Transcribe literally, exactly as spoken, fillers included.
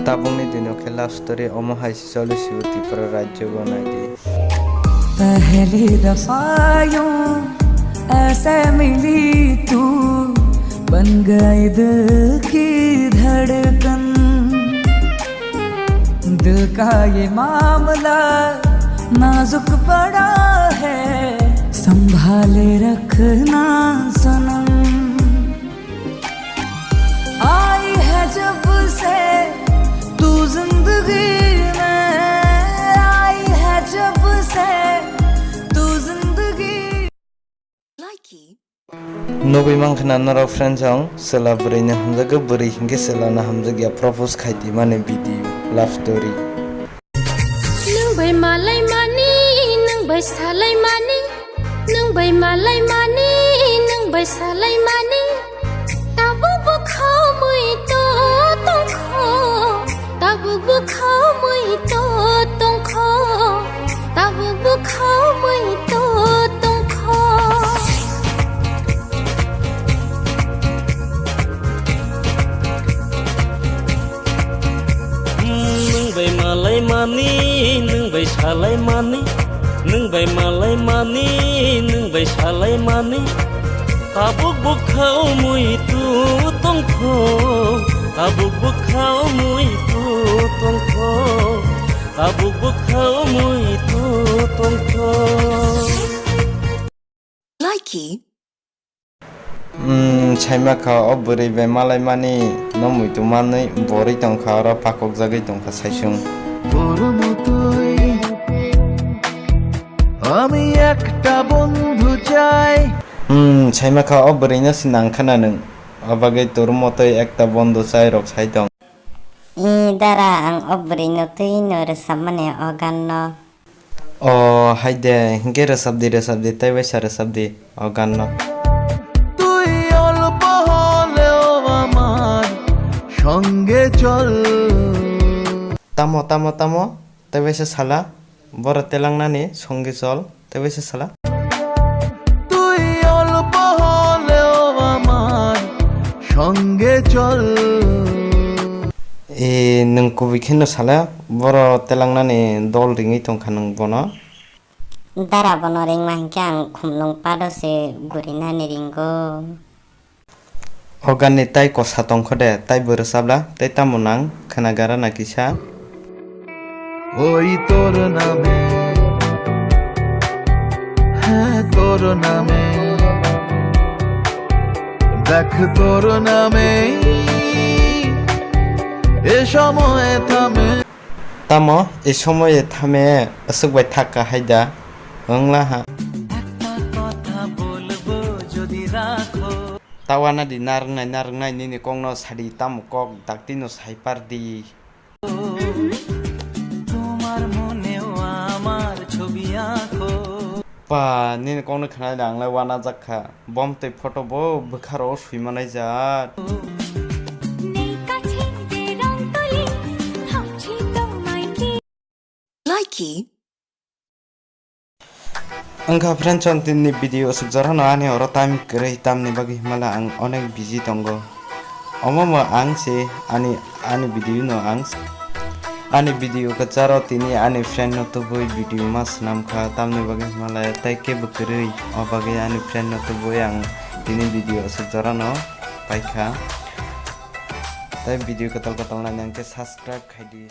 Tabukni dino khe love story omo hai se choli sio Tripura rajyo bo nai di. पहली दफा यूं ऐसे मिली तू, बन गई दिल की धड़कन। दिल का ये मामला नाजुक बड़ा है, संभाले रखना सनम। आई है जब से तू जिंदगी में, आई है जब से तू जिंदगी। Likey. Nugwi mankha na norok friends, ang chwla bwrwi no hamjagwi, bwrwi hinkhe chwla no hamjakya, propose khai di mani video, love story. Nwng bai malai mani, nwng bai salai mani, nwng bai malai mani, nwng bai salai mani. Tabuk bo khaumui to tongkho, tabuk bo khaumui to tongkho, tabuk bo khaumui to tongkho. Nwng bai malai mani, nwng bai salai mani, nwng bai malai mani, nwng bai salai mani. Tabuk bwkha umui tu tongkho, tabuk bwkha umui tu tongkho, tabuk bwkha umui tu tongkho. Likey. Hmm, saima kha o bwrwi bai malai mani no muitu manwi borwi tongkha, oro pakok jagwi tongkha saisung. তোর মতোই আমি একটা বন্ধু চাই। Hmm, saima kha o bwrwi no se nang khana nwng, o bagwi তোর মতোই একটা বন্ধু চাই rok sai tong. I dara, ang o bwrwi no twi no rwchapmani o gan no. O hai de, hinkhe rwchap di, rwchap di, tei waisa rwchap di o gan no. তুই অল্প হলেও আমার সঙ্গে চল। Tamo, tamo, tamo, tei waisa sala, borok telangnani songi chol, tei waisa sala. তুই অল্প হলেও আমার সঙ্গে চল। E, nwng kubui kheno sala, boro telangnani dol ringwi tongkha nwng bono. Dara bono ringma hinkhe ang khumlung pado se gurinani ringo. O ganni tai kosa tongkho de, tai bo rwchapla, tei tamo nang khwna gara na kisa. ওই তোর নামে, হ্যাঁ তোর নামে, দেখ তোর নামে, এ সময় থামে। Tamo, e somoye thame, aswk bai thak ka hai da, wng la ha. একটা কথা বলবো যদি রাখো। Ta wana di narwknai, narwknai, nini kokno sadi, tamo kok dakti no sai par di. তোমার মনেও আমার ছবি আঁকো। Pa, nini kokno khwnai da, ang lai wana jak kha. Bom twi photo bo bwkha ro swi manai jak. নেই কাছে যে রং তুলি, ভাবছি তোমায় কি। Likey. Wngkha friend, chwng tini video aswk jora no ani oro time kwrwi, tamni bagwi himala ang onek busy tongo. Omo mo ang se ani, ani video no ang ani video kwcharo tini ani friend no tubui video ma swnam kha, tamni bagwi himala tei kebo kwrwi, o bagwi ani friend no tubui ang tini video aswk jora no paikha. Tei video kwtal kwtal naina hwnkhe subscribe khai di.